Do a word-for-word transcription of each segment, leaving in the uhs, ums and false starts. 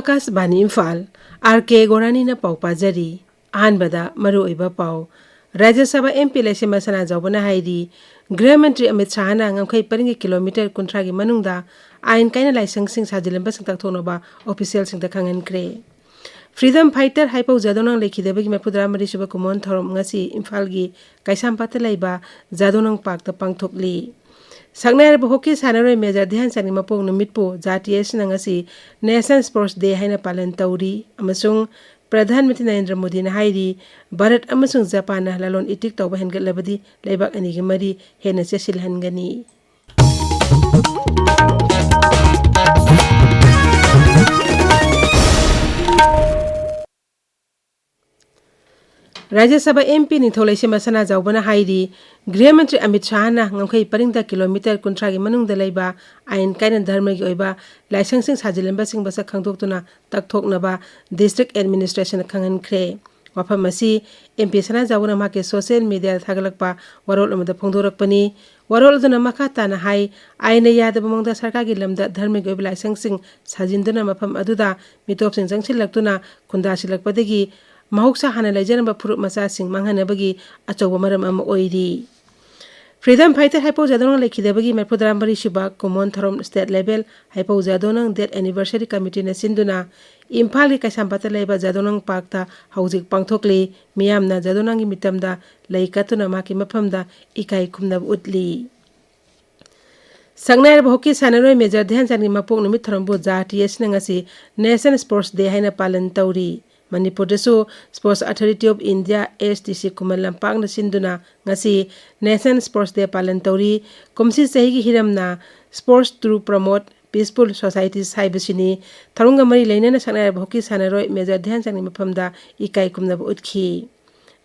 ꯑꯥꯀꯥꯁꯕꯥꯅꯤ Imphal, R ꯀꯦ ꯒꯣꯔꯥꯅꯤꯅ ꯄꯥꯎ ꯄꯥꯖꯔꯤ꯫ ꯑꯍꯥꯟꯕꯗ ꯃꯔꯨꯑꯣꯏꯕ ꯄꯥꯎ꯫ ꯔꯥꯖ꯭ꯌ ꯁꯚꯥ ꯑꯦꯝ ꯄꯤ ꯂꯩꯁꯦꯝꯕ ꯁꯅꯥꯖꯥꯎꯕꯅ ꯍꯥꯏꯔꯤ, ꯒ꯭ꯔꯤꯍ ꯃꯟꯇ꯭ꯔꯤ ꯑꯃꯤꯠ ꯁꯥꯍꯅ ꯉꯝꯈꯩ ꯄꯔꯤꯡꯒꯤ ꯀꯤꯂꯣꯃꯤꯇꯔ ꯀꯨꯟꯊ꯭ꯔꯥꯒꯤ ꯃꯅꯨꯡꯗ ꯑꯥꯏꯟ ꯀꯥꯏꯅ ꯂꯥꯏꯁꯪꯁꯤꯡ ꯁꯥꯖꯤꯜꯂꯝꯕꯁꯤꯡ ꯇꯥꯛꯊꯣꯛꯅꯕ ꯑꯣꯐꯤꯁꯤꯌꯦꯜꯁꯤꯡꯗ ꯈꯪꯍꯟꯈ꯭ꯔꯦ꯫ ꯐ꯭ꯔꯤꯗꯝ ꯐꯥꯏꯇꯔ ꯍꯥꯏꯄꯧ ꯖꯥꯗꯣꯅꯥꯡ ꯂꯩꯈꯤꯗꯕꯒꯤ ꯃꯔꯤꯐꯨꯇꯔꯥ ꯃꯔꯤ ꯁꯨꯕ ꯀꯨꯝꯑꯣꯟ ꯊꯧꯔꯝ ꯉꯁꯤ ꯏꯝꯐꯥꯜꯒꯤ ꯀꯩꯁꯥꯝꯄꯥꯠꯇ ꯂꯩꯕ ꯖꯥꯗꯣꯅꯥꯡ ꯄꯥꯔꯛꯇ ꯄꯥꯡꯊꯣꯛꯂꯤ꯫ ꯁꯛꯅꯥꯏꯔꯕ ꯍꯣꯀꯤ ꯁꯥꯟꯅꯔꯣꯏ ꯃꯦꯖꯔ ꯙ꯭ꯌꯥꯟ ꯆꯥꯟꯒꯤ ꯃꯄꯣꯛ ꯅꯨꯃꯤꯠꯄꯨ ꯖꯥꯇꯤ ꯑꯁꯤꯅ ꯉꯁꯤ ꯅꯦꯁꯅꯦꯜ ꯁ꯭ꯄꯣꯔꯠꯁ ꯗꯦ ꯍꯥꯏꯅ ꯄꯥꯂꯟ ꯇꯧꯔꯤ ꯑꯃꯁꯨꯡ ꯄ꯭ꯔꯙꯥꯟ ꯃꯟꯇ꯭ꯔꯤ ꯅꯔꯦꯟꯗ꯭ꯔ ꯃꯣꯗꯤꯅ ꯍꯥꯏꯔꯤ, ꯚꯥꯔꯠ ꯑꯃꯁꯨꯡ ꯖꯄꯥꯟꯅ ꯂꯂꯣꯟ ꯏꯇꯤꯛ ꯇꯧꯕ ꯍꯦꯟꯒꯠꯂꯕꯗꯤ ꯂꯩꯕꯥꯛ ꯑꯅꯤꯒꯤ ꯃꯔꯤ ꯍꯦꯟꯅ ꯆꯦꯠꯁꯤꯜꯍꯟꯒꯅꯤ꯫ ꯔꯥꯖ꯭ꯌ ꯁꯚꯥ ꯑꯦꯝ ꯄꯤ ꯅꯤꯡꯊꯧ ꯂꯩꯁꯦꯝꯕ ꯁꯅꯥꯖꯥꯎꯕꯅ ꯍꯥꯏꯔꯤ, ꯒ꯭ꯔꯤꯍ ꯃꯟꯇ꯭ꯔꯤ ꯑꯃꯤꯠ ꯁꯥꯍꯅ ꯉꯝꯈꯩ ꯄꯔꯤꯡꯗ ꯀꯤꯂꯣꯃꯤꯇꯔ ꯀꯨꯟꯊ꯭ꯔꯥꯒꯤ ꯃꯅꯨꯡꯗ ꯂꯩꯕ ꯑꯥꯏꯟ ꯀꯥꯏꯅ ꯙꯔꯃꯒꯤ ꯑꯣꯏꯕ ꯂꯥꯏꯁꯪꯁꯤꯡ ꯁꯥꯖꯤꯜꯂꯝꯕꯁꯤꯡ ꯃꯁꯛ ꯈꯪꯗꯣꯛꯇꯨꯅ ꯇꯛꯊꯣꯛꯅꯕ ꯗꯤꯁꯇ꯭ꯔꯤꯛ ꯑꯦꯗꯃꯤꯅꯤꯁꯇ꯭ꯔꯦꯁꯟꯗ ꯈꯪꯍꯟꯈ꯭ꯔꯦ꯫ ꯋꯥꯐꯝ ꯑꯁꯤ ꯑꯦꯝ ꯄꯤ ꯁꯅꯥꯖꯥꯎꯕꯅ ꯃꯍꯥꯛꯀꯤ ꯁꯣꯁꯤꯌꯦꯜ ꯃꯤꯗꯤꯌꯥꯗ ꯊꯥꯒꯠꯂꯛꯄ ꯋꯥꯔꯣꯜ ꯑꯃꯗ ꯐꯣꯡꯗꯣꯔꯛꯄꯅꯤ꯫ ꯋꯥꯔꯣꯜ ꯑꯗꯨꯅ ꯃꯈꯥ ꯇꯥꯅ ꯍꯥꯏ, ꯑꯥꯏꯟꯅ ꯌꯥꯗꯕ ꯃꯑꯣꯡꯗ ꯁꯔꯀꯥꯔꯒꯤ ꯂꯝꯗ ꯙꯔꯃꯒꯤ ꯑꯣꯏꯕ ꯂꯥꯏꯁꯪꯁꯤꯡ ꯁꯥꯖꯤꯟꯗꯨꯅ ꯃꯐꯝ ꯑꯗꯨꯗ ꯃꯤꯇꯣꯞꯁꯤꯡ ꯆꯪꯁꯤꯜꯂꯛꯇꯨꯅ ꯈꯨꯟꯗꯥꯁꯤꯜꯂꯛꯄꯗꯒꯤ ꯃꯍꯧꯁꯥ ꯍꯥꯟꯅ ꯂꯩꯖꯔꯝꯕ ꯐꯨꯔꯨꯞ ꯃꯆꯥꯁꯤꯡ ꯃꯥꯡꯍꯟꯅꯕꯒꯤ ꯑꯆꯧꯕ ꯃꯔꯝ ꯑꯃ ꯑꯣꯏꯔꯤ꯫ ꯐ꯭ꯔꯤꯗꯝ ꯐꯥꯏꯇꯔ ꯍꯥꯏꯄꯧ ꯖꯥꯗꯣꯅꯥꯡ ꯂꯩꯈꯤꯗꯕꯒꯤ ꯃꯔꯤꯐꯨꯇꯔꯥ ꯃꯔꯤ ꯁꯨꯕ ꯀꯨꯝꯑꯣꯟ ꯊꯧꯔꯝ ꯁ꯭ꯇꯦꯠ ꯂꯦꯚꯦꯜ ꯍꯥꯏꯄꯧ ꯖꯥꯗꯣꯅꯥꯡ ꯗꯦꯠ ꯑꯦꯅꯤꯚꯔꯁꯔꯤ ꯀꯃꯤꯇꯤꯅ ꯁꯤꯟꯗꯨꯅ ꯏꯝꯐꯥꯜꯒꯤ ꯀꯩꯁꯥꯝꯄꯥꯠꯇ ꯂꯩꯕ ꯖꯥꯗꯣꯅꯥꯡ ꯄꯥꯔꯛꯇ ꯍꯧꯖꯤꯛ ꯄꯥꯡꯊꯣꯛꯂꯤ꯫ ꯃꯤꯌꯥꯝꯅ ꯖꯥꯗꯣꯅꯥꯡꯒꯤ ꯃꯤꯇꯝꯗ ꯂꯩ ꯀꯠꯇꯨꯅ ꯃꯍꯥꯛꯀꯤ ꯃꯐꯝꯗ ꯏꯀꯥꯏ ꯈꯨꯝꯅꯕ ꯎꯠꯂꯤ꯫ ꯁꯛꯅꯥꯏꯔꯕ ꯍꯣꯀꯤ ꯁꯥꯟꯅꯔꯣꯏ ꯃꯦꯖꯔ ꯙ꯭ꯌꯥꯟ ꯆꯥꯟꯒꯤ ꯃꯄꯣꯛ ꯅꯨꯃꯤꯠ ꯊꯧꯔꯝꯕꯨ ꯖꯥꯇꯤ ꯑꯁꯤꯅ ꯉꯁꯤ ꯅꯦꯁꯅꯦꯜ ꯁ꯭ꯄꯣꯔꯠꯁ ꯗꯦ ꯍꯥꯏꯅ ꯄꯥꯂꯟ ꯇꯧꯔꯤ꯫ ꯃꯅꯤꯄꯨꯔꯗꯁꯨ sports authority of India, S T C, ꯈꯨꯃꯟ ꯂꯝꯄꯥꯛꯅ ꯁꯤꯟꯗꯨꯅ ꯉꯁꯤ ꯅꯦꯁꯅꯦꯜ ꯁ꯭ꯄꯣꯔꯠꯁ ꯗꯦ ꯄꯥꯂꯟ ꯇꯧꯔꯤ꯫ ꯀꯨꯝꯁꯤ ꯆꯍꯤꯒꯤ ꯍꯤꯔꯝꯅ Sports to Promote Peaceful Societies ꯍꯥꯏꯕꯁꯤꯅꯤ꯫ ꯊꯧꯔꯝꯒ ꯃꯔꯤ ꯂꯩꯅꯅ ꯁꯛꯅꯥꯏꯔꯕ ꯍꯣꯀꯤ ꯁꯥꯟꯅꯔꯣꯏ ꯃꯦꯖꯔ ꯙ꯭ꯌꯥꯟ ꯆꯥꯟꯒꯤ ꯃꯐꯝꯗ ꯏꯀꯥꯏ ꯈꯨꯝꯅꯕ ꯎꯠꯈꯤ꯫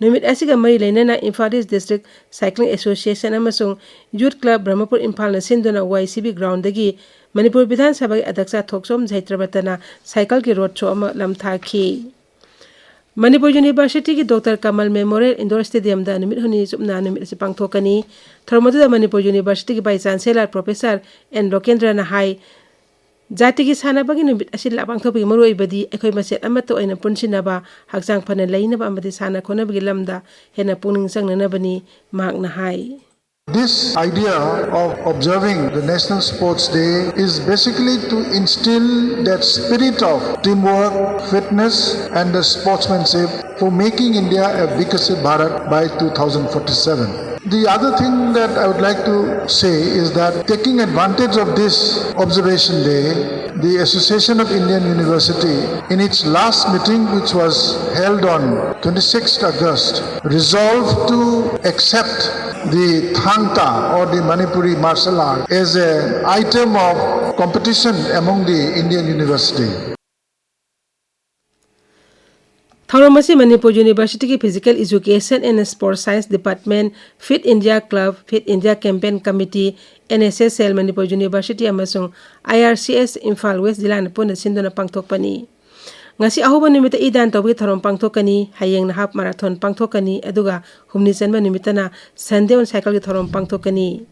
ꯅꯨꯃꯤꯠ ꯑꯁꯤꯒ ꯃꯔꯤ ꯂꯩꯅꯅ ꯏꯝꯐꯥꯜ ꯏꯁ ꯗꯤꯁꯇ꯭ꯔꯤꯛ ꯁꯥꯏꯀ꯭ꯂꯤꯡ ꯑꯦꯁꯣꯁꯤꯌꯦꯁꯟ ꯑꯃꯁꯨꯡ ꯌꯨꯊ ꯀ꯭ꯂꯕ ꯕ꯭ꯔꯍꯃꯄꯨꯔ ꯏꯝꯐꯥꯜꯅ ꯁꯤꯟꯗꯨꯅ ꯋꯥꯏ ꯁꯤ ꯕꯤ ꯒ꯭ꯔꯥꯎꯟꯗꯒꯤ ꯃꯅꯤꯄꯨꯔ ꯕꯤꯙꯥꯟ ꯁꯚꯥꯒꯤ ꯑꯗ꯭ꯌꯛꯁ ꯊꯣꯛꯆꯣꯝ ꯖꯩꯇ꯭ꯔꯕꯇꯅ ꯁꯥꯏꯀꯜꯒꯤ ꯔꯣꯗ ꯁꯣ ꯑꯃ ꯂꯝꯊꯥꯈꯤ꯫ ꯃꯅꯤꯄꯨꯔ ꯌꯨꯅꯤꯚꯔꯁꯤꯇꯤꯒꯤ ꯗꯣꯛꯇꯔ ꯀꯃꯜ ꯃꯦꯃꯣꯔꯤꯌꯦꯜ ꯏꯟꯗꯣꯔ ꯁ꯭ꯇꯦꯗꯤꯌꯝꯗ ꯅꯨꯃꯤꯠ ꯍꯨꯝꯅꯤ ꯆꯨꯞꯅ ꯅꯨꯃꯤꯠ ꯑꯁꯤ ꯄꯥꯡꯊꯣꯛꯀꯅꯤ꯫ ꯊꯧꯔꯝ ꯑꯗꯨꯗ ꯃꯅꯤꯄꯨꯔ ꯌꯨꯅꯤꯚꯔꯁꯤꯇꯤꯒꯤ ꯚꯥꯏꯁ ꯆꯥꯟꯁꯦꯂꯔ ꯄ꯭ꯔꯣꯐꯦꯁꯔ ꯑꯦꯟ ꯂꯣꯀꯦꯟꯗ꯭ꯔꯅ ꯍꯥꯏ, ꯖꯥꯇꯤꯒꯤ ꯁꯥꯟꯅꯕꯒꯤ ꯅꯨꯃꯤꯠ ꯑꯁꯤ ꯂꯥꯛ ꯄꯥꯡꯊꯣꯛꯄꯒꯤ ꯃꯔꯨꯑꯣꯏꯕꯗꯤ ꯑꯩꯈꯣꯏ ꯃꯁꯦꯜ ꯑꯃꯠꯇ ꯑꯣꯏꯅ ꯄꯨꯟꯁꯤꯟꯅꯕ, ꯍꯛꯆꯥꯡ ꯐꯅ ꯂꯩꯅꯕ ꯑꯃꯗꯤ ꯁꯥꯟꯅ ꯈꯣꯠꯅꯕꯒꯤ ꯂꯝꯗ ꯍꯦꯟꯅ ꯄꯨꯛꯅꯤꯡ ꯆꯪꯅꯅꯕꯅꯤ, ꯃꯍꯥꯛꯅ ꯍꯥꯏ꯫ This idea of observing the National Sports Day is basically to instill that spirit of teamwork, fitness, and the sportsmanship for making India a Viksit Bharat by two thousand forty-seven. The other thing that I would like to say is that, taking advantage of this observation day, the Association of Indian University, in its last meeting, which was held on twenty-sixth August, resolved to accept the Thang Ta, or the Manipuri martial art, as an item of competition among the Indian university. ꯊꯧꯔꯝ ꯑꯁꯤ ꯃꯅꯤꯄꯨꯔ ꯌꯨꯅꯤꯚꯔꯁꯤꯇꯤꯒꯤ Physical Education and Sports Science Department, Fit India Club, Fit India Campaign Committee, N S S L, Manipur university ꯑꯃꯁꯨꯡ I R C S Imphal west ꯖꯤꯂꯥꯅ ꯄꯨꯟꯅ ꯁꯤꯟꯗꯨꯅ ꯄꯥꯡꯊꯣꯛꯄꯅꯤ꯫ ꯉꯁꯤ ꯑꯍꯧꯕ ꯅꯨꯃꯤꯠꯇ E ꯗꯥꯟ ꯇꯧꯕꯒꯤ ꯊꯧꯔꯝ ꯄꯥꯡꯊꯣꯛꯀꯅꯤ, ꯍꯌꯦꯡꯅ half marathon ꯄꯥꯡꯊꯣꯛꯀꯅꯤ, ꯑꯗꯨꯒ ꯍꯨꯝꯅꯤ ꯆꯟꯕ ꯅꯨꯃꯤꯠꯇꯅ Sunday on Cycle ꯒꯤ ꯊꯧꯔꯝ ꯄꯥꯡꯊꯣꯛꯀꯅꯤ꯫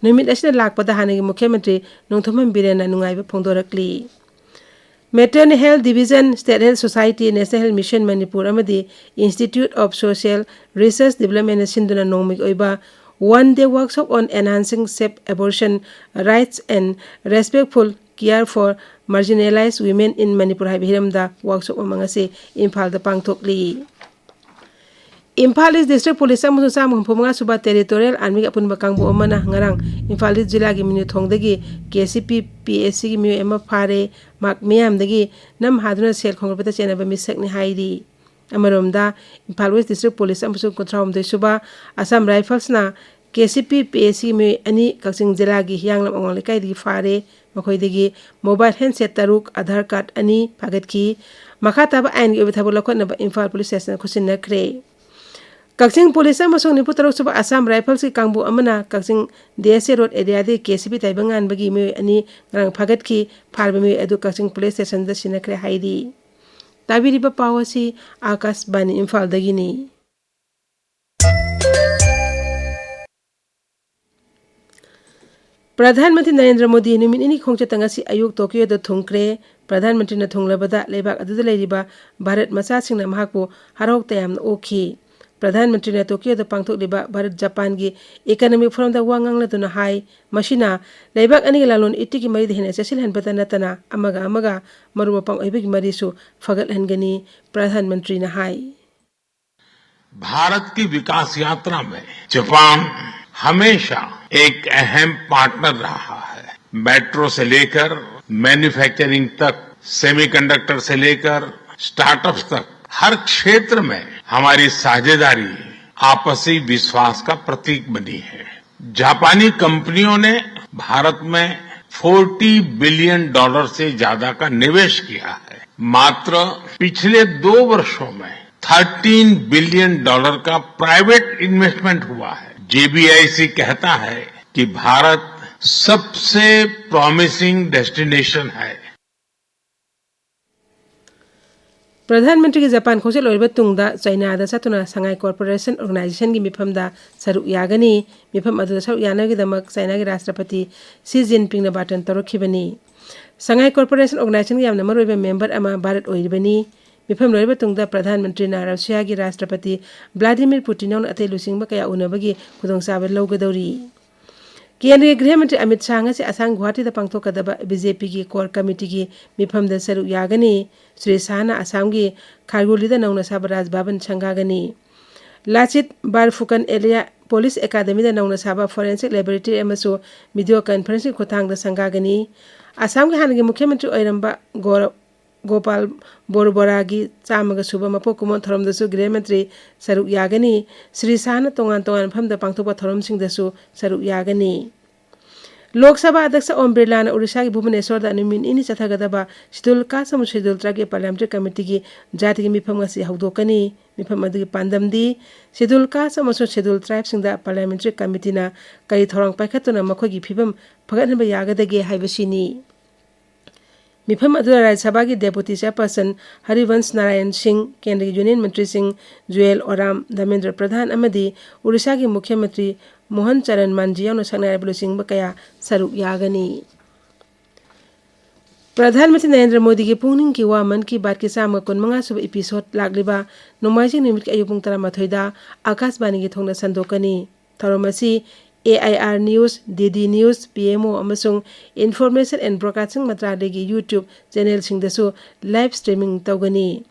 ꯅꯨꯃꯤꯠ ꯑꯁꯤꯗ ꯂꯥꯛꯄꯗ ꯍꯥꯟꯅꯒꯤ ꯃꯨꯈ꯭ꯌ ꯃꯟꯇ꯭ꯔꯤ ꯅꯣꯡꯊꯣꯝꯕꯝ ꯕꯤꯔꯦꯟꯅ ꯅꯨꯡꯉꯥꯏꯕ ꯐꯣꯡꯗꯣꯔꯛꯂꯤ꯫ Maternal Health Division, State Health Society, National Health Mission Manipur ꯑꯃꯗꯤ Institute of Social Research Development ꯅ ꯁꯤꯟꯗꯨꯅ ꯅꯣꯡꯃꯒꯤ ꯑꯣꯏꯕ One Day Workshop on Enhancing Safe Abortion Rights and Respectful Care for Marginalized Women in Manipur ꯍꯥꯏꯕ ꯍꯤꯔꯝꯗ workshop ꯑꯃ ꯉꯁꯤ ꯏꯝꯐꯥꯜꯗ ꯄꯥꯡꯊꯣꯛꯂꯤ꯫ ꯏꯝꯐꯥꯜ ꯏꯁ district police ꯑꯃꯁꯨꯡ ꯆꯥꯝꯃ ꯍꯨꯝꯐꯨ ꯃꯉꯥ ꯁꯨꯕ ꯇꯦꯔꯤꯇꯣꯔꯤꯌꯦꯜ ꯑꯥꯔꯃꯤꯒꯤ ꯑꯄꯨꯟꯕ ꯀꯥꯡꯕꯨ ꯑꯃꯅ ꯉꯔꯥꯡ ꯏꯝꯐꯥꯜ ꯏꯁ ꯖꯤꯂꯥꯒꯤ ꯃꯤꯅꯨꯊꯣꯡꯗꯒꯤ ꯀꯦ ꯁꯤ ꯄꯤ ꯄꯤ ꯑꯦꯁ ꯁꯤꯒꯤ ꯃꯤꯑꯣꯏ ꯑꯃ ꯐꯥꯔꯦ꯫ ꯃꯍꯥꯛ ꯃꯤꯌꯥꯝꯗꯒꯤ ꯅꯝ ꯍꯥꯗꯨꯅ ꯁꯦꯜ ꯈꯣꯝꯒꯠꯄꯗ ꯆꯦꯟꯅꯕ ꯃꯤꯁꯛꯅꯤ ꯍꯥꯏꯔꯤ꯫ ꯑꯃꯔꯣꯝꯗ, ꯏꯝꯐꯥꯜ ꯋꯦꯁ ꯗꯤꯁꯇ꯭ꯔꯤꯛ ꯄꯨꯂꯤꯁ ꯑꯃꯁꯨꯡ ꯀꯨꯟꯊ꯭ꯔꯥꯍꯨꯝꯗꯣꯏ ꯁꯨꯕ ꯑꯁꯥꯝ ꯔꯥꯏꯐꯜꯁꯅ ꯀꯦ ꯁꯤ ꯄꯤ ꯄꯤ ꯑꯦꯁ ꯁꯤꯒꯤ ꯃꯤꯑꯣꯏ ꯑꯅꯤ ꯀꯛꯆꯤꯡ ꯖꯤꯂꯥꯒꯤ ꯍꯤꯌꯥꯡꯂꯝ ꯑꯋꯥꯡ ꯂꯩꯀꯥꯏꯗꯒꯤ ꯐꯥꯔꯦ꯫ ꯃꯈꯣꯏꯗꯒꯤ mobile handset ꯇꯔꯨꯛ, ꯑꯥꯙꯥꯔ ꯀꯥꯔꯗ ꯑꯅꯤ ꯐꯥꯒꯠꯈꯤ꯫ ꯃꯈꯥ ꯇꯥꯕ ꯑꯥꯏꯟꯒꯤ ꯑꯣꯏꯕ ꯊꯕꯛ ꯂꯧꯈꯠꯅꯕ ꯏꯝꯐꯥꯜ ꯄꯨꯂꯤꯁ ꯁ꯭ꯇꯦꯁꯟꯗ ꯈꯨꯠꯁꯤꯟꯅꯈ꯭ꯔꯦ꯫ ꯀꯛꯆꯤꯡ ꯄꯨꯂꯤꯁ ꯑꯃꯁꯨꯡ ꯅꯤꯐꯨ ꯇꯔꯨꯛ ꯁꯨꯕ ꯑꯁꯥꯝ ꯔꯥꯏꯐꯜꯁꯀꯤ ꯀꯥꯡꯕꯨ ꯑꯃꯅ ꯀꯛꯆꯤꯡ ꯗꯤ ꯑꯦꯁ ꯑꯦ ꯔꯣꯗ ꯑꯦꯔꯤꯌꯥꯗꯒꯤ ꯀꯦ ꯁꯤ ꯄꯤ ꯇꯥꯏꯕꯪꯉꯥꯟꯕꯒꯤ ꯃꯤꯑꯣꯏ ꯑꯅꯤ ꯉꯔꯥꯡ ꯐꯥꯒꯠꯈꯤ꯫ ꯐꯥꯔꯕ ꯃꯤꯑꯣꯏ ꯑꯗꯨ ꯀꯛꯆꯤꯡ ꯄꯨꯂꯤꯁ ꯁ꯭ꯇꯦꯁꯟꯗ ꯁꯤꯟꯅꯈ꯭ꯔꯦ ꯍꯥꯏꯔꯤ꯫ ꯇꯥꯕꯤꯔꯤꯕ ꯄꯥꯎ ꯑꯁꯤ ꯑꯥꯀꯥꯁꯕꯥꯅꯤ ꯏꯝꯐꯥꯜꯗꯒꯤꯅꯤ꯫ ꯄ꯭ꯔꯙꯥꯟ ꯃꯟꯇ꯭ꯔꯤ ꯅꯔꯦꯟꯗ꯭ꯔ ꯃꯣꯗꯤ ꯅꯨꯃꯤꯠ ꯅꯤꯅꯤ ꯈꯣꯡꯆꯠꯇ ꯉꯁꯤ ꯑꯌꯨꯛ ꯇꯣꯀꯤꯌꯣꯗ ꯊꯨꯡꯈ꯭ꯔꯦ꯫ ꯄ꯭ꯔꯙꯥꯟ ꯃꯟꯇ꯭ꯔꯤꯅ ꯊꯨꯡꯂꯕꯗ ꯂꯩꯕꯥꯛ ꯑꯗꯨꯗ ꯂꯩꯔꯤꯕ ꯚꯥꯔꯠ ꯃꯆꯥꯁꯤꯡꯅ ꯃꯍꯥꯛꯄꯨ ꯍꯔꯥꯎ ꯇꯌꯥꯝꯅ ꯑꯣꯛꯈꯤ꯫ ꯄ꯭ꯔꯙꯥꯟ ꯃꯟꯇ꯭ꯔꯤꯅ ꯇꯣꯀꯤꯌꯣꯗ ꯄꯥꯡꯊꯣꯛꯂꯤꯕ ꯚꯥꯔꯠ ꯖꯄꯥꯟꯒꯤ ꯏꯀꯅꯃꯤꯛ ꯐꯣꯔꯝꯗ ꯋꯥ ꯉꯥꯡꯂꯗꯨꯅ ꯍꯥꯏ, ꯃꯁꯤꯅ ꯂꯩꯕꯥꯛ ꯑꯅꯤꯒꯤ ꯂꯂꯣꯟ ꯏꯇꯤꯛꯀꯤ ꯃꯔꯤꯗ ꯍꯦꯟꯅ ꯆꯦꯠꯁꯤꯜꯍꯟꯕꯇ ꯅꯠꯇꯅ ꯑꯃꯒ ꯑꯃꯒ ꯃꯔꯨꯞ ꯃꯄꯥꯡ ꯑꯣꯏꯕꯒꯤ ꯃꯔꯤꯁꯨ ꯐꯒꯠꯍꯟꯒꯅꯤ, ꯄ꯭ꯔꯙꯥꯟ ꯃꯟꯇ꯭ꯔꯤꯅ ꯍꯥꯏ꯫ भारत की विकास यात्रा में जापान हमेशा एक अहम पार्टनर रहा है। मेट्रो से लेकर मैन्युफैक्चरिंग तक, सेमीकंडक्टर से लेकर स्टार्टअप्स तक, हर क्षेत्र में हमारी साझेदारी आपसी विश्वास का प्रतीक बनी है। जापानी कंपनियों ने भारत में फ़ोर्टी बिलियन डॉलर से ज्यादा का निवेश किया है। मात्र पिछले दो वर्षों में थर्टीन बिलियन डॉलर का प्राइवेट इन्वेस्टमेंट हुआ है। जेबीआईसी कहता है कि भारत सबसे प्रॉमिसिंग डेस्टिनेशन है। ꯄ꯭ꯔꯙꯥꯟ ꯃꯟꯇ꯭ꯔꯤꯒꯤ ꯖꯄꯥꯟ ꯈꯣꯡꯆꯠ ꯂꯣꯏꯔꯕ ꯇꯨꯡꯗ ꯆꯥꯏꯅꯥꯗ ꯆꯠꯇꯨꯅ ꯁꯉꯥꯏ ꯀꯣꯔꯄꯣꯔꯦꯁꯟ ꯑꯣꯔꯒꯅꯥꯏꯖꯦꯁꯟꯒꯤ ꯃꯤꯐꯝꯗ ꯁꯔꯨꯛ ꯌꯥꯒꯅꯤ꯫ ꯃꯤꯐꯝ ꯑꯗꯨꯗ ꯁꯔꯨꯛ ꯌꯥꯅꯕꯒꯤꯗꯃꯛ ꯆꯥꯏꯅꯥꯒꯤ ꯔꯥꯁꯇ꯭ꯔꯄꯇꯤ ꯁꯤ ꯖꯤꯟꯄꯤꯡꯅ ꯕꯥꯔꯇꯟ ꯇꯧꯔꯛꯈꯤꯕꯅꯤ꯫ ꯁꯉꯥꯏ ꯀꯣꯔꯄꯣꯔꯦꯁꯟ ꯑꯣꯔꯒꯅꯥꯏꯖꯦꯁꯟꯒꯤ ꯌꯥꯝꯅ ꯃꯔꯨꯑꯣꯏꯕ ꯃꯦꯝꯕꯔ ꯑꯃ ꯚꯥꯔꯠ ꯑꯣꯏꯔꯤꯕꯅꯤ꯫ ꯃꯤꯐꯝ ꯂꯣꯏꯔꯕ ꯇꯨꯡꯗ ꯄ꯭ꯔꯙꯥꯟ ꯃꯟꯇ꯭ꯔꯤꯅ ꯔꯁꯤꯌꯥꯒꯤ ꯔꯥꯁꯇ꯭ꯔꯄꯇꯤ ꯚ꯭ꯂꯥꯗꯤꯃꯤꯔ ꯄꯨꯇꯤꯟ ꯌꯥꯎꯅ ꯑꯇꯩ ꯂꯨꯆꯤꯡꯕ ꯀꯌꯥ ꯎꯅꯕꯒꯤ ꯈꯨꯗꯣꯡꯆꯥꯕ ꯂꯧꯒꯗꯧꯔꯤ꯫ ꯀꯦꯟꯗ꯭ꯔꯒꯤ ꯒ꯭ꯔꯤꯍ ꯃꯟꯇ꯭ꯔꯤ ꯑꯃꯤꯠ ꯁꯥꯍ ꯉꯁꯤ ꯑꯁꯥꯝ ꯒꯨꯋꯥꯍꯥꯇꯤꯗ ꯄꯥꯡꯊꯣꯛꯀꯗꯕ ꯕꯤ ꯖꯦ ꯄꯤꯒꯤ ꯀꯣꯔ ꯀꯃꯤꯇꯤꯒꯤ ꯃꯤꯐꯝꯗ ꯁꯔꯨꯛ ꯌꯥꯒꯅꯤ꯫ ꯁ꯭ꯔꯤ ꯁꯥꯍꯅ ꯑꯁꯥꯝꯒꯤ ꯈꯥꯔꯒꯣꯂꯤꯗ ꯅꯧꯅ ꯁꯥꯕ ꯔꯥꯖ ꯚꯕꯟ ꯁꯪꯒꯥꯒꯅꯤ꯫ ꯂꯥꯆꯤꯠ ꯕꯥꯔꯐꯨꯀꯟ ꯑꯦꯔꯤꯌꯥ ꯄꯨꯂꯤꯁ ꯑꯦꯀꯥꯗꯃꯤꯗ ꯅꯧꯅ ꯁꯥꯕ ꯐꯣꯔꯦꯟꯁꯤꯛ ꯂꯦꯕꯣꯔꯦꯇꯔꯤ ꯑꯃꯁꯨ ꯚꯤꯗꯤꯑꯣ ꯀꯟꯐꯔꯦꯟꯁꯤꯡ ꯈꯨꯠꯊꯥꯡꯗ ꯁꯪꯒꯥꯒꯅꯤ꯫ ꯑꯁꯥꯝꯒꯤ ꯍꯥꯟꯅꯒꯤ ꯃꯨꯈ꯭ꯌ ꯃꯟꯇ꯭ꯔꯤ ꯑꯣꯏꯔꯝꯕ ꯒꯣꯔ-, ꯒꯣꯄꯥꯜ ꯕꯣꯔꯕꯣꯔꯥꯒꯤ ꯆꯥꯝꯃꯒ ꯁꯨꯕ ꯃꯄꯣꯛ ꯀꯨꯝꯑꯣꯟ ꯊꯧꯔꯝꯗꯁꯨ ꯒ꯭ꯔꯤꯍ ꯃꯟꯇ꯭ꯔꯤ ꯁꯔꯨꯛ ꯌꯥꯒꯅꯤ꯫ ꯁ꯭ꯔꯤ ꯁꯥꯍꯅ ꯇꯣꯉꯥꯟ ꯇꯣꯉꯥꯟꯕ ꯃꯐꯝꯗ ꯄꯥꯡꯊꯣꯛꯄ ꯊꯧꯔꯝꯁꯤꯡꯗꯁꯨ ꯁꯔꯨꯛ ꯌꯥꯒꯅꯤ꯫ ꯂꯣꯛ ꯁꯚꯥ ꯑꯗ꯭ꯌꯛꯁ ꯑꯣꯝ ꯕꯤꯔꯂꯥꯅ ꯑꯣꯔꯤꯁꯥꯒꯤ ꯚꯨꯕꯅꯦꯁꯣꯔꯗ ꯅꯨꯃꯤꯠ ꯅꯤꯅꯤ ꯆꯠꯊꯒꯗꯕ ꯁꯦꯗꯨꯜ ꯀꯥꯁ ꯑꯃꯁꯨꯡ ꯁꯦꯗꯨꯜ ꯇ꯭ꯔꯥꯏꯕꯀꯤ ꯄꯥꯔꯂꯤꯌꯥꯃꯦꯟꯇꯔꯤ ꯀꯃꯤꯇꯤꯒꯤ ꯖꯥꯇꯤꯒꯤ ꯃꯤꯐꯝ ꯉꯁꯤ ꯍꯧꯗꯣꯛꯀꯅꯤ꯫ ꯃꯤꯐꯝ ꯑꯗꯨꯒꯤ ꯄꯥꯟꯗꯝꯗꯤ ꯁꯦꯗꯨꯜ ꯀꯥꯁ ꯑꯃꯁꯨꯡ ꯁꯦꯗꯨꯜ ꯇ꯭ꯔꯥꯏꯕꯁꯤꯡꯗ ꯄꯥꯔꯂꯤꯌꯥꯃꯦꯟꯇꯔꯤ ꯀꯃꯤꯇꯤꯅ ꯀꯔꯤ ꯊꯧꯔꯥꯡ ꯄꯥꯏꯈꯠꯇꯨꯅ ꯃꯈꯣꯏꯒꯤ ꯐꯤꯕꯝ ꯐꯒꯠꯍꯟꯕ ꯌꯥꯒꯗꯒꯦ ꯍꯥꯏꯕꯁꯤꯅꯤ꯫ ꯃꯤꯐꯝ ꯑꯗꯨꯗ ꯔꯥꯖ꯭ꯌ ꯁꯚꯥꯒꯤ Deputy Chairperson ꯍꯔꯤꯕꯟꯁ ꯅꯥꯔꯥꯌꯟ ꯁꯤꯡ, ꯀꯦꯟꯗ꯭ꯔꯒꯤ Union ꯃꯟꯇ꯭ꯔꯤꯁꯤꯡ ꯖꯨꯑꯦꯜ ꯑꯣꯔꯥꯝ, ꯙꯔꯃꯦꯟꯗ꯭ꯔ ꯄ꯭ꯔꯙꯥꯟ ꯑꯃꯗꯤ ꯑꯣꯔꯤꯁꯥꯒꯤ ꯃꯨꯈ꯭ꯌ ꯃꯟꯇ꯭ꯔꯤ ꯃꯣꯍꯟ ꯆꯔꯟ ꯃꯥꯟꯖꯤ ꯌꯥꯎꯅ ꯁꯛꯅꯥꯏꯔꯕ ꯂꯨꯆꯤꯡꯕ ꯀꯌꯥ ꯁꯔꯨꯛ ꯌꯥꯒꯅꯤ꯫ ꯄ꯭ꯔꯙꯥꯟ ꯃꯟꯇ꯭ꯔꯤ ꯅꯔꯦꯟꯗ꯭ꯔ ꯃꯣꯗꯤꯒꯤ ꯄꯨꯛꯅꯤꯡꯒꯤ ꯋꯥ ꯃꯟ ꯀꯤ ꯕꯥꯠꯀꯤ ꯆꯥꯝꯃ ꯀꯨꯟꯃꯉꯥ ꯁꯨꯕ episode ꯂꯥꯛꯂꯤꯕ ꯅꯣꯡꯃꯥꯏꯖꯤꯡ ꯅꯨꯃꯤꯠꯀꯤ ꯑꯌꯨꯛ ꯄꯨꯡ ꯇꯔꯥꯃꯥꯊꯣꯏꯗ ꯑꯥꯀꯥꯁꯕꯥꯅꯤꯒꯤ ꯊꯣꯡꯗ ꯁꯟꯗꯣꯛꯀꯅꯤ꯫ ꯊꯧꯔꯝ ꯑꯁꯤ A I R News, D D News, P M O ꯑꯃꯁꯨꯡ Information and Broadcasting ꯃꯟꯇ꯭ꯔꯥꯂꯌꯒꯤ YouTube channelꯁꯤꯡꯗꯁꯨ live streaming ꯇꯧꯒꯅꯤ꯫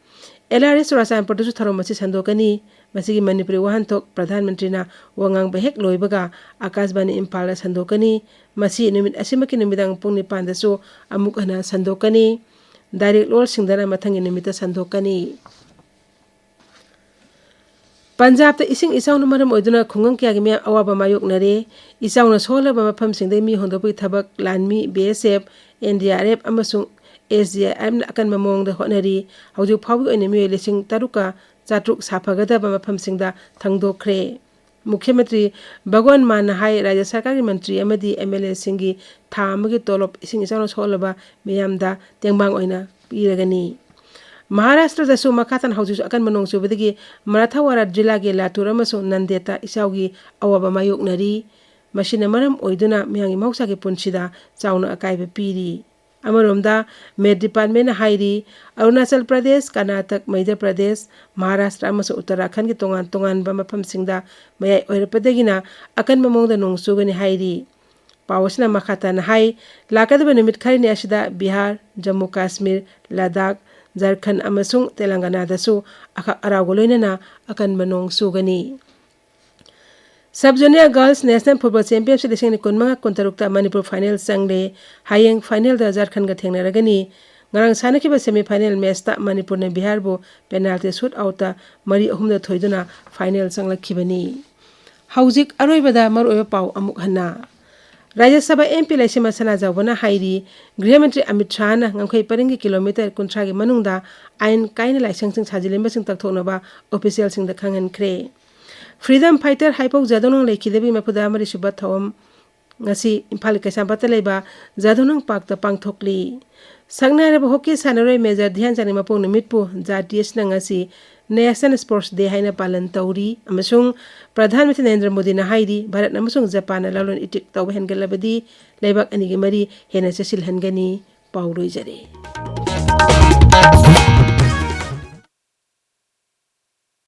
L R S ꯆꯨꯔꯥꯆꯥꯟꯄꯨꯔꯗꯁꯨ ꯊꯧꯔꯝ ꯑꯁꯤ ꯁꯟꯗꯣꯛꯀꯅꯤ꯫ ꯃꯁꯤꯒꯤ ꯃꯅꯤꯄꯨꯔꯤ ꯋꯥꯍꯟꯊꯣꯛ ꯄ꯭ꯔꯙꯥꯟ ꯃꯟꯇ꯭ꯔꯤꯅ ꯋꯥ ꯉꯥꯡꯕ ꯍꯦꯛ ꯂꯣꯏꯕꯒ ꯑꯥꯀꯥꯁꯕꯥꯅꯤ ꯏꯝꯐꯥꯜꯗ ꯁꯟꯗꯣꯛꯀꯅꯤ꯫ ꯃꯁꯤ ꯅꯨꯃꯤꯠ ꯑꯁꯤꯃꯛꯀꯤ ꯅꯨꯃꯤꯗꯥꯡ ꯄꯨꯡ ꯅꯤꯄꯥꯟꯗꯁꯨ ꯑꯃꯨꯛ ꯍꯟꯅ ꯁꯟꯗꯣꯛꯀꯅꯤ꯫ Direct ꯂꯣꯜꯁꯤꯡꯗꯅ ꯃꯊꯪꯒꯤ ꯅꯨꯃꯤꯠꯇ ꯁꯟꯗꯣꯛꯀꯅꯤ꯫ ꯄꯟꯖꯥꯕꯇ ꯏꯁꯤꯡ ꯏꯆꯥꯎꯅ ꯃꯔꯝ ꯑꯣꯏꯗꯨꯅ ꯈꯨꯡꯒꯪ ꯀꯌꯥꯒꯤ ꯃꯤꯌꯥꯝ ꯑꯋꯥꯕ ꯃꯥꯌꯣꯛꯅꯔꯦ꯫ ꯏꯆꯥꯎꯅ ꯁꯣꯛꯍꯜꯂꯕ ꯃꯐꯝꯁꯤꯡꯗꯒꯤ ꯃꯤ ꯍꯣꯟꯗꯣꯛꯄꯒꯤ ꯊꯕꯛ ꯂꯥꯟꯃꯤ, B S F, N D R F ꯑꯃꯁꯨꯡ S D R Fꯅ ꯑꯀꯟꯕ ꯃꯑꯣꯡꯗ ꯍꯣꯠꯅꯔꯤ꯫ ꯍꯧꯖꯤꯛ ꯐꯥꯎꯕꯒꯤ ꯑꯣꯏꯅ ꯃꯤꯑꯣꯏ ꯂꯤꯁꯤꯡ ꯇꯔꯨꯛꯀ ꯆꯥꯇ꯭ꯔꯨꯛ ꯁꯥꯐꯒꯗꯕ ꯃꯐꯝꯁꯤꯡꯗ ꯊꯪꯗꯣꯛꯈ꯭ꯔꯦ꯫ ꯃꯨꯈ꯭ꯌ ꯃꯟꯇ꯭ꯔꯤ ꯚꯒꯋꯟ ꯃꯥꯟꯅ ꯍꯥꯏ, ꯔꯥꯖ꯭ꯌ ꯁꯔꯀꯥꯔꯒꯤ ꯃꯟꯇ꯭ꯔꯤ ꯑꯃꯗꯤ M L Aꯁꯤꯡꯒꯤ ꯊꯥ ꯑꯃꯒꯤ ꯇꯣꯂꯣꯞ ꯏꯁꯤꯡ ꯏꯆꯥꯎꯅ ꯁꯣꯛꯍꯜꯂꯕ ꯃꯤꯌꯥꯝꯗ ꯇꯦꯡꯕꯥꯡ ꯑꯣꯏꯅ ꯄꯤꯔꯒꯅꯤ꯫ ꯃꯍꯥꯔꯥꯁꯇ꯭ꯔꯗꯁꯨ ꯃꯈꯥ ꯇꯥꯅ ꯍꯧꯖꯤꯛꯁꯨ ꯑꯀꯟꯕ ꯅꯣꯡ ꯆꯨꯕꯗꯒꯤ ꯃꯔꯥꯊꯋꯥꯔꯥ ꯖꯤꯂꯥꯒꯤ ꯂꯥꯇꯨꯔ ꯑꯃꯁꯨꯡ ꯅꯟꯗꯦꯠꯇ ꯏꯆꯥꯎꯒꯤ ꯑꯋꯥꯕ ꯃꯥꯌꯣꯛꯅꯔꯤ꯫ ꯃꯁꯤꯅ ꯃꯔꯝ ꯑꯣꯏꯗꯨꯅ ꯃꯤꯌꯥꯝꯒꯤ ꯃꯍꯧꯁꯥꯒꯤ ꯄꯨꯟꯁꯤꯗ ꯆꯥꯎꯅ ꯑꯀꯥꯏꯕ ꯄꯤꯔꯤ꯫ ꯑꯃꯔꯣꯝꯗ, ꯃꯦꯠ ꯗꯤꯄꯥꯔꯠꯃꯦꯟꯅ ꯍꯥꯏꯔꯤ, ꯑꯔꯨꯅꯥꯆꯜ ꯄ꯭ꯔꯗꯦꯁ, ꯀꯔꯅꯥꯇꯛ, ꯃꯙ꯭ꯌ ꯄ꯭ꯔꯗꯦꯁ, ꯃꯍꯥꯔꯥꯁꯇ꯭ꯔ ꯑꯃꯁꯨꯡ ꯎꯠꯇꯔꯥꯈꯟꯒꯤ ꯇꯣꯉꯥꯟ ꯇꯣꯉꯥꯟꯕ ꯃꯐꯝꯁꯤꯡꯗ ꯃꯌꯥꯏ ꯑꯣꯏꯔꯛꯄꯗꯒꯤꯅ ꯑꯀꯟꯕ ꯃꯑꯣꯡꯗ ꯅꯣꯡ ꯆꯨꯒꯅꯤ ꯍꯥꯏꯔꯤ꯫ ꯄꯥꯎ ꯑꯁꯤꯅ ꯃꯈꯥ ꯇꯥꯅ ꯍꯥꯏ, ꯂꯥꯛꯀꯗꯕ ꯅꯨꯃꯤꯠ ꯈꯔꯅꯤ ꯑꯁꯤꯗ ꯕꯤꯍꯥꯔ, ꯖꯝꯃꯨ ꯀꯥꯁꯃꯤꯔ, ꯂꯗꯥꯈ, ꯖꯔꯈꯟ ꯑꯃꯁꯨꯡ ꯇꯦꯂꯪꯒꯅꯥꯗꯁꯨ ꯑꯈꯥꯛ ꯑꯔꯥꯎꯒ ꯂꯣꯏꯅꯅ ꯑꯀꯟꯕ ꯅꯣꯡ ꯆꯨꯒꯅꯤ꯫ Sub Junior Girls National Football Championship ꯂꯤꯁꯤꯡ ꯑꯅꯤ ꯀꯨꯟꯃꯉꯥ ꯀꯨꯟꯇꯔꯨꯛꯇ ꯃꯅꯤꯄꯨꯔ final ꯆꯪꯂꯦ꯫ ꯍꯌꯦꯡ finalꯗ ꯖꯔꯈꯟꯒ ꯊꯦꯡꯅꯔꯒꯅꯤ꯫ ꯉꯔꯥꯡ ꯁꯥꯟꯅꯈꯤꯕ semi final matchꯇ ꯃꯅꯤꯄꯨꯔꯅ ꯕꯤꯍꯥꯔꯕꯨ penalty shootoutꯇ ꯃꯔꯤ ꯑꯍꯨꯝꯗ ꯊꯣꯏꯗꯨꯅ final ꯆꯪꯂꯛꯈꯤꯕꯅꯤ꯫ ꯍꯧꯖꯤꯛ ꯑꯔꯣꯏꯕꯗ ꯃꯔꯨꯑꯣꯏꯕ ꯄꯥꯎ ꯑꯃꯨꯛ ꯍꯟꯅ꯫ ꯔꯥꯖ꯭ꯌ ꯁꯚꯥ M P ꯂꯩꯁꯦꯝꯕ ꯁꯅꯥꯖꯥꯎꯕꯅ ꯍꯥꯏꯔꯤ, ꯒ꯭ꯔꯤꯍ ꯃꯟꯇ꯭ꯔꯤ ꯑꯃꯤꯠ ꯁꯥꯍꯅ ꯉꯝꯈꯩ ꯄꯔꯤꯡꯒꯤ kilometre ꯀꯨꯟꯊ꯭ꯔꯥꯒꯤ ꯃꯅꯨꯡꯗ ꯑꯥꯏꯟ ꯀꯥꯏꯅ ꯂꯥꯏꯁꯪꯁꯤꯡ ꯁꯥꯖꯤꯜꯂꯤꯕꯁꯤꯡ ꯇꯛꯊꯣꯛꯅꯕ officialꯁꯤꯡꯗ ꯈꯪꯍꯟꯈ꯭ꯔꯦ꯫ Freedom fighter ꯍꯥꯏꯄꯧ ꯖꯥꯗꯧꯅꯪ ꯂꯩꯈꯤꯗꯕꯒꯤ ꯃꯔꯤꯐꯨ ꯃꯔꯤꯁꯨꯕ ꯊꯧꯔꯝ ꯉꯁꯤ ꯏꯝꯐꯥꯜꯒꯤ ꯀꯩꯁꯥꯝꯄꯥꯠꯇ ꯂꯩꯕ ꯖꯥꯗꯧꯅꯪ parkꯇ ꯄꯥꯡꯊꯣꯛꯂꯤ꯫ ꯁꯛꯅꯥꯏꯔꯕ ꯍꯣꯀꯤ ꯁꯥꯟꯅꯔꯣꯏ ꯃꯦꯖꯔ ꯙ꯭ꯌꯥꯟ ꯆꯥꯟꯒꯤ ꯃꯄꯣꯛ ꯅꯨꯃꯤꯠꯄꯨ ꯖꯥꯇꯤ ꯑꯁꯤꯅ ꯉꯁꯤ National Sports Day ꯍꯥꯏꯅ ꯄꯥꯂꯟ ꯇꯧꯔꯤ ꯑꯃꯁꯨꯡ ꯄ꯭ꯔꯙꯥꯟ ꯃꯟꯇ꯭ꯔꯤ ꯅꯔꯦꯟꯗ꯭ꯔ ꯃꯣꯗꯤꯅ ꯍꯥꯏꯔꯤ, ꯚꯥꯔꯠ ꯑꯃꯁꯨꯡ ꯖꯄꯥꯟꯅ ꯂꯂꯣꯟ ꯏꯇꯤꯛ ꯇꯧꯕ ꯍꯦꯟꯒꯠꯂꯕꯗꯤ ꯂꯩꯕꯥꯛ ꯑꯅꯤꯒꯤ ꯃꯔꯤ ꯍꯦꯟꯅ ꯆꯦꯠꯁꯤꯜꯍꯟꯒꯅꯤ꯫ ꯄꯥꯎ ꯂꯣꯏꯖꯔꯦ꯫